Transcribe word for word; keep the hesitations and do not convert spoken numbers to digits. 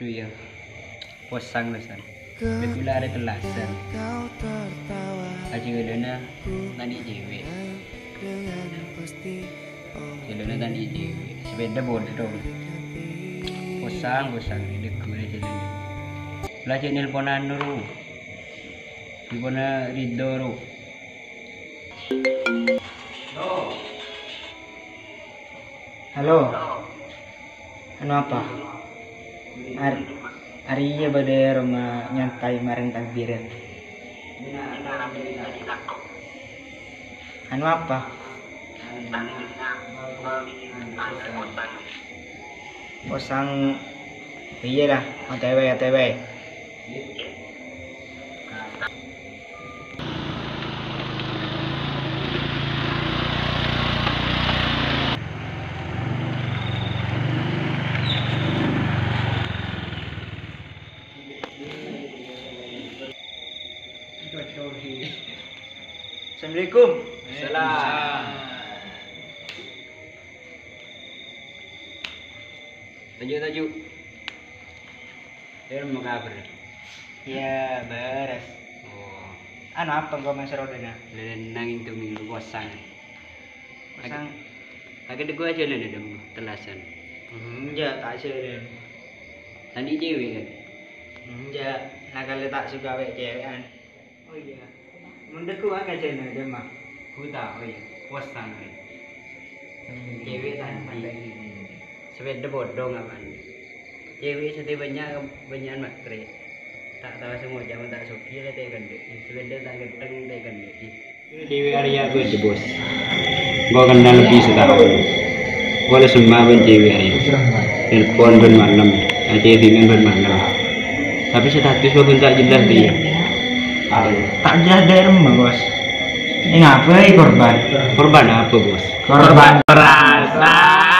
Iyâ. Posang, San. Ghulâ arè tellasan. Ajiyâ ghulâna ta' andi' cewek. Ghulâna ta' andi' cewek. Sepèda bodong. Posang, posang. Ghulâ jhâlân. Ghulâ cè' nelponan, Ru. Nelponna Ridho, Ru. Halo. Anu apa? Ar-, arèya bâdâ è roma nyantai marèn takbiran. Anu apa? Posang, iyâ lah, O T W, O T W. Assalamualaikum. Salam. Toju', toju'. Iyâ, ma' kabhâr? Iyâ, bârâs. Oh. Anu apa engko' Mas Rodana? Lelennang itu minggu kosong. Kosong. Agak dek gua aja lho, dong, tellasan. Enjâ', ta' jhâlân. Tadi cewek kan? Enjâ', la kalè ta' suka wek cewekan. Oh iyâ. Mon dek gua aja lho, Mas. Buta, oh iyâ. Kosong, Ri. Cewek tadi. Sepèda bodong apa? Cewek sè bânnya', bânnya'an matre. Ta' tao sè ngoca' mon ta' soghi la ta' ghendhek. Sepèda ta' ghenteng ta' ghendhek. Cewek arèya ghun, Bos. Engko' kennal lebbi sataon. Engko' la semma' bân cewek arèya. Nelpon bân malem, achattingan bân malem. Tapè status bân ta' jelas dhiyâ. Ta' jelas dhâ' remma, Bos. Ènga' apa, korban? Korban apa, Bos? Korban perasaan.